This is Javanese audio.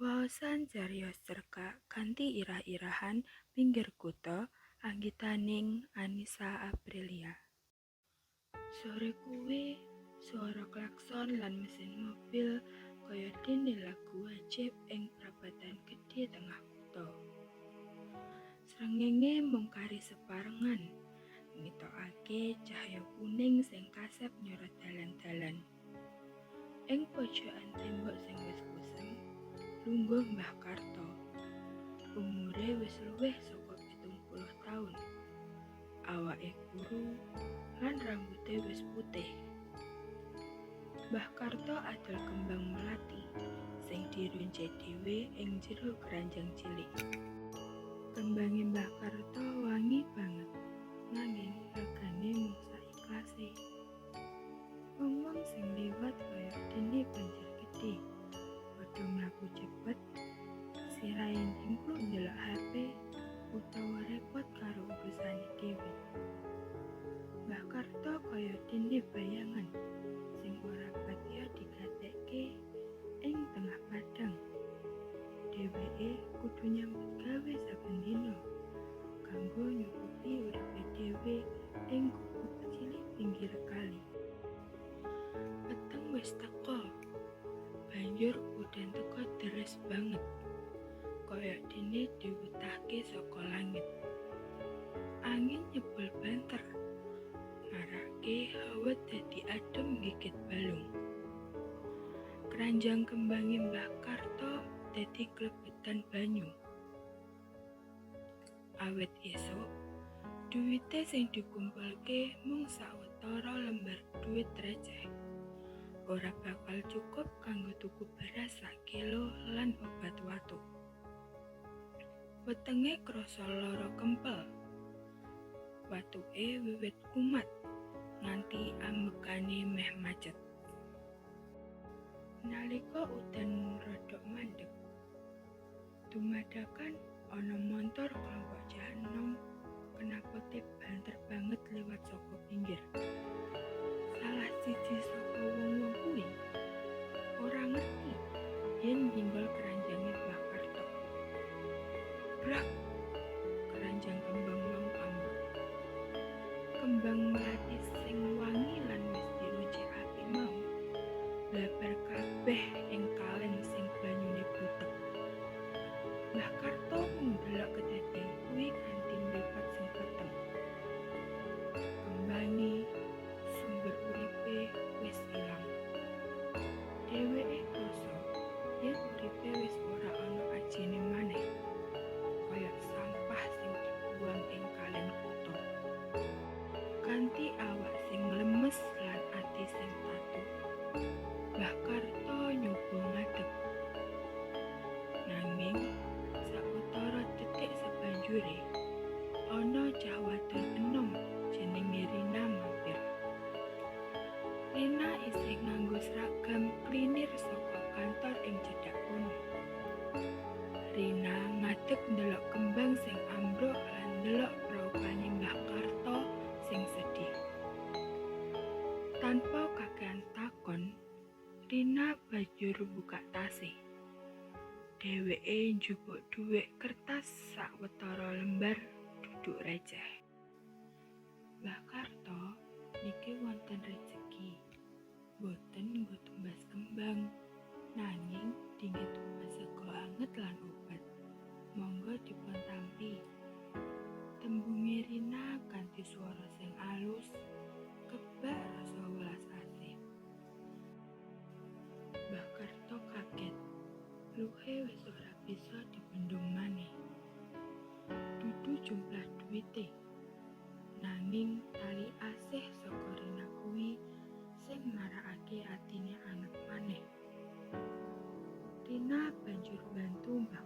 Waosan cariyos cerkak kanthi irah-irahan Pinggir Kutha anggitaning Annisa Aprilia. Sore kuwi swara klakson lan mesin mobil kaya dene lagu wajib ing prapatan gedhe tengah kutha. Srengenge mung kari separengan, ngetokake cahya kuning sing kasep nyorot dalan-dalan. Ing pojokan tembok sing wis kusem, lungguh Mbah Karto. Umure wis luwih saka 70 taun. Awake kuru lan rambute wis putih. Mbah Karto adol kembang melati sing dironce dhewe ing jero keranjang cilik. Kembange Mbah Karto wangi banget, nanging regane mung saiklase. Wong-wong sing liwat kaya dene banjir gedhe, padha mlaku cepet, sirahe ndingkluk ndelok HP utawa repot karo urusane dhewe. Mbah Karto kaya dene bayangan sing ora patiya digatekke ing tengah padhang. Dheweke kudu nyambut gawe saben dina kanggo nyukupi uripe dhewe ing gubuk cilik pinggir kali. Peteng wis teka, banjur udan teka deres banget, kaya dene diwutahke saka langit. Angin nyebul banter, marake hawa dadi adem nggigit balung. Keranjang kembange Mbah Karto dadi klebetan banyu. Awit esuk, duwite sing dikumpulke mung sawetara lembar duit receh. Ora bakal cukup kanggo tuku beras sak kilo lan obat watuk. Wetenge krasa lara kempel. Watuke wiwit kumat nganti ambekane meh macet. Nalika udan rada mandeg, dumadakan ana montor kelompok cah enom kenapote banter banget liwat saka pinggir. Salah siji saka wong-wong kuwi ora ngerti yen nyenggol keranjange Mbah Karto. Brak! Keranjang kembang mau ambruk. Kembang melati sing wangi lan wis dironce apik mau bleber kabeh ing kalen sing banyune butek. Mbah Karto mung ndelok kedadian kuwi kanthi mripat sing peteng. Kembange, sumber uripe, wis ilang. Dheweke krasa yen uripe wis ora ana ajine maneh, kaya sampah sing dibuang ing kalen kutha. Kanthi awak sing lemes lan ati sing tatu, Mbah Karto nyoba ngadeg. Nanging sawetara detik sabanjure, ana cah wadon enom jenenge Rina mampir. Rina isih nganggo seragam klinir saka kantor ing cedhak kono. Rina ngadeg ndelok kembang sing ambruk lan ndelok praupane Mbah Karto sing sedih. Tanpa kakean takon, Rina banjur buka tase. Dheweke njupuk dhuwit kertas sawetara lembar duduk receh. "Mbah Karto, niki wonten rejeki. Boten nggo tumbas kembang, nanging dingge tumbas sega anget lan obat. Monggo dipun tampi." Tembunge Rina kanthi swara sing alus, kebak rasa welas asih. Mbah Karto kaget. Luhe wis ora bisa dibendung maneh. Dudu jumlah duwite, nanging tali asih saka Rina kuwi sing marakake atine anget maneh. Rina banjur bantu Mbah